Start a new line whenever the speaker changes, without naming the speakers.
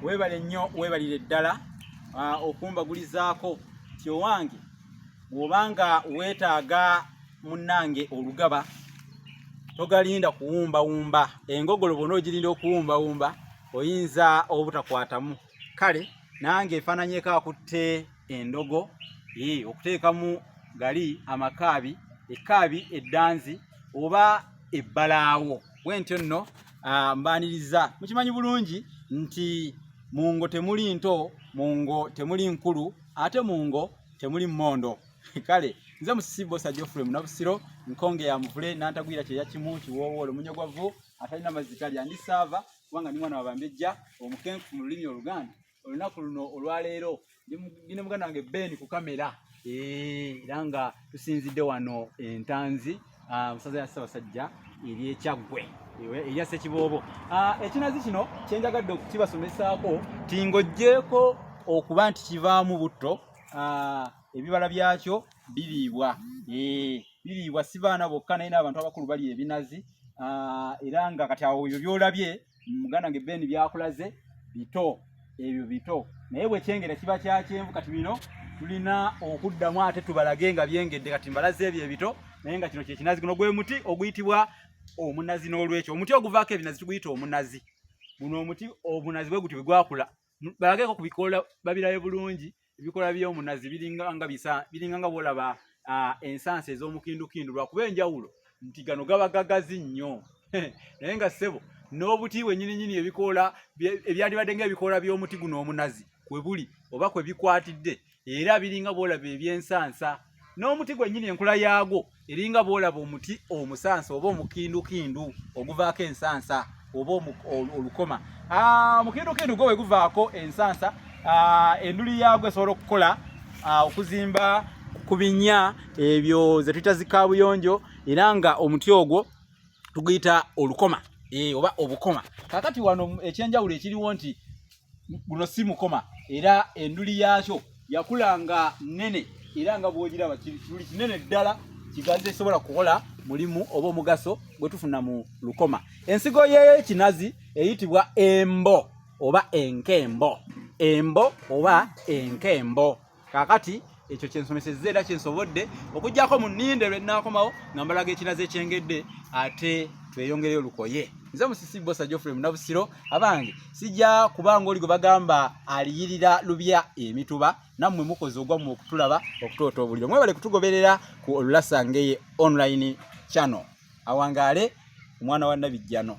Weebale nnyo, weebalire ddala okumbagulizaako ti owange bw'obanga weetaaga munnange olugaba togalinda kuwumbawumba engogolo bwona ogirinda okuwumbawumba oyinza obutakwatamu. Kale nange efaananyeko akutte endogo okuteekamu gali amakaabi, ekkaabi eddanzi oba ebbalaawo. Bwentyo nno mbaaniriza. Mukimanyi bulungi nti mu ngo temuli nto, mu ngo temuli nkulu, ate mu ngo temuli mmondo. Kale nze Musisi Bbosa Geoffrey Munabusiro, nkonge ya muvule nantagwira kyeya kimu kiwoowoolo munyogwavu atalina mazzi talya. Ndi saava kubanga ndi mwana wa bambejja omukenkufu mu lulimi Oluganda. Olunaku luno olwaleero ndi ne muganda wange Ben ku kamera, era nga tusinzidde wano Entanzi mu ssaza ya Ssaabasajja ery'Ekyaggwe erya Ssekiboobo. Ekinazi kino kye njagadde okukibasomesaako ti ng'oggyeeko okuba nti kivaamu butto, ebibala byakyo biriibwa, biriibwa si baana bokka naye n'abantu abakulu balya ebinazi. Era nga kati awo ebyo by'olabye muganda wange Ben byakulaze bito, ebyo bito, naye bwe kyengera kiba kya kyenvu. Kati bino tulina okuddamu ate tubalage nga byengedde. Kati mbalaze ebyo ebito, naye nga kino kye kinazi. Guno gwe muti oguyitibwa omunazi. N'olwekyo omuti oguvaako ebinazi tuguyita omunazi. Guno omuti omunazi bwe gutyo bwe gwakula, balageko ku bikoola babirayo bulungi. Ebikoola by'omunazi biringa nga bisa, biringa nga bw'olaba ensansa ez'omukindukindu, lwakuba enjawulo nti gano gaba gagazi nnyo. Naye nga ssebo n'obuti bwennyininyini ebikoola ebyandibadde ng'ebikoola by'omuti guno omunazi kwe buli oba kwe bikwatidde, era biringa bw'olaba eby'ensansa. N'omuti gwennyini enkula yaagwo eringa bw'olaba omuti omusansa oba omukindukindu oguvaako ensansa oba olukoma. Omukindukindu gwo bwe guvaako ensansa, enduli yaagwo esobola okukola okuzimba ku binnya ebyo ze tuyita zikaabuyonjo, era nga omuti ogwo tuguyita olukoma oba obukoma. Kaakati wano ekyenjawulo ekiriwo nti guno si mukoma, era enduli yaakyo yakula nga nnene, era nga bw'ogiraba kiruli kinene ddala kigazi ekisobola kukola mulimu oba omugaso gwe tufuna mu lukoma. Ensigo y'ekinazi eyitibwa embo oba enkembo, embo oba enkembo. Kaakati ekyo kyensomesezza era kyensobodde okuggyako mu nninde lwe nnaakomawo nga mbalaga ekinazi ekyengedde ate tweyongereyo olukoye. Nze Musisi Bbosa Geoffrey Munabusiro. Abange sijja kubanga oli gwe bagamba aliyirira lubya emituba, nammwe mukoze ogwammwe okutulaba okutoota obuliro. Mwebale kutugoberera ku Olulasa Ngeye online channel. Awangaale omwana wa Nabijjano.